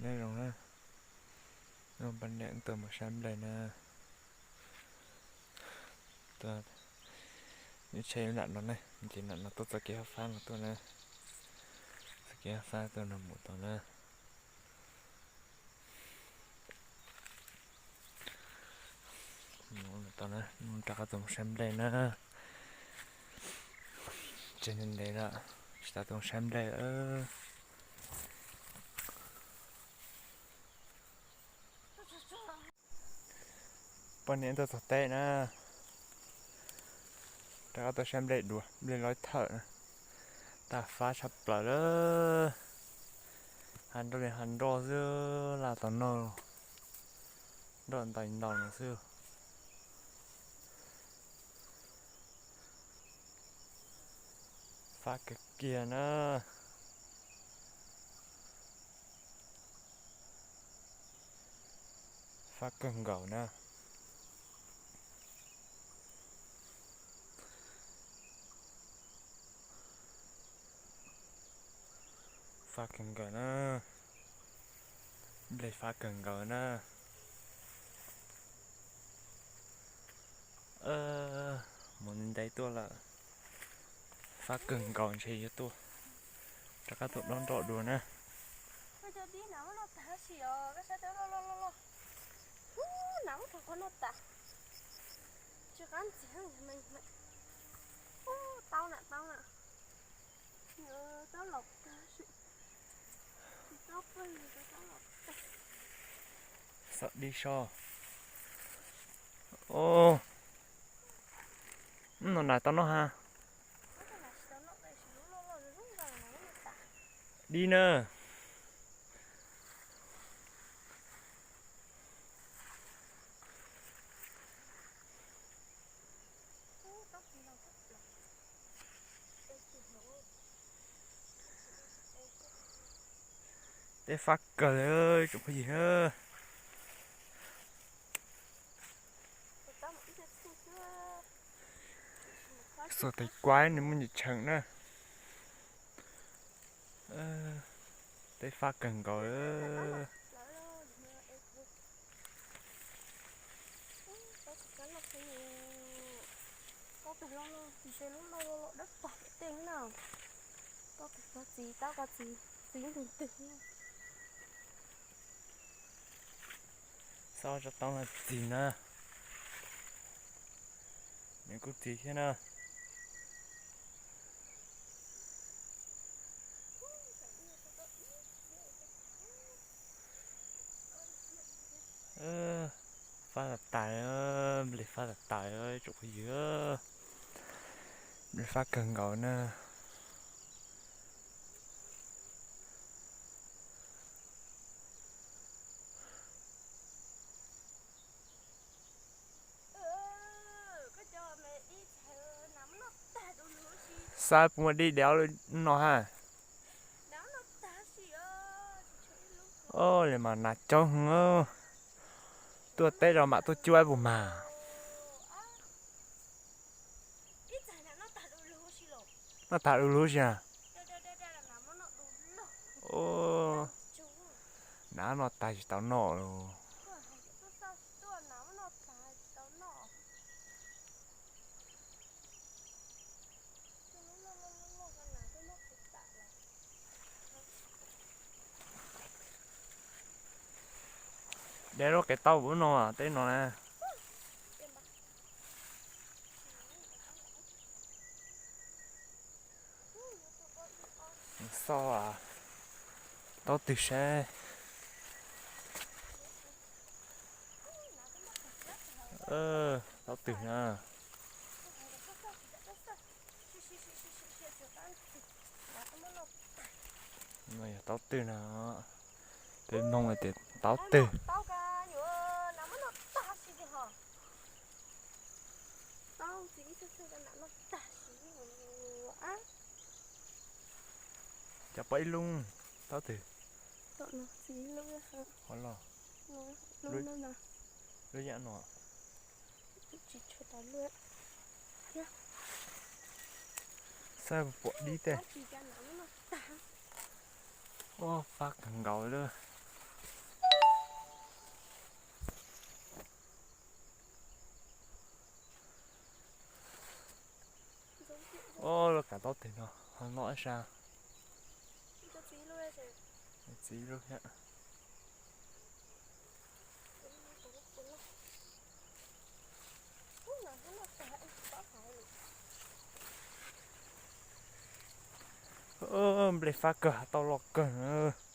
Zoo na, poj niam tuaj mus saib nplej na. Tuaj, nws tshe nram no ne, ces nram no tuaj txoj kev hav fab no tuaj na. Txoj kev hav fab tuaj no mus tod na. Mus tod na, rov qab tuaj mus saib nplej na. Tsev ntev ntev lawm, tsis tau tuaj mus saib nplej. Poj niam tuaj txog teb na, rov qab tuaj saib nplej dua, nplej loj thawm na. Tag fab tshaj plaws lawm. Hav nroj li hav nroj xwb, laj tau noj nroj ntau ntau no xwb. Fab kawg kiag na. Fab kawg nkaus na. Fab kawg nkaus na. Nplej fab kawg nkaus na. Mus ntev tuaj lawm. Fab kawg nkaus ntshe yuav tuaj rov qab tuaj dob nroj dua na. Xav dib so. Os, no nas tau noj ha. Dib na. Teb fab kawg li tsoom phooj ywg. Xuas tes kuaib nws muaj ntsis tsheem na. Teb fab kawg nkaus. Xauj tso tau no txig na. Nws kuj txig thiab na. Fab tas tas, nplej fab tas tas tsoom phooj ywg. Nplej fab kawg nkaus na. Xav puas muaj dib dam no ha. Li mas nas coob heev. Tuaj teb rau mam tuaj cuab puas mag. Noj tag du lug huv si a. Nav noj tag tsis tau noj los. Deb lub qe taub ub no, teb no na. Xauj taub twg saib. Taub twg na. No yog taub twg na. Peb Hmoob tias taub twg. Cov pom ib lub taub twg. Lub yam no. Xav pom dib tej. Ua fab kawg nkaus lawm. Sa, txiv lub thiab. Nplej fab kawg, tau loj kawg na.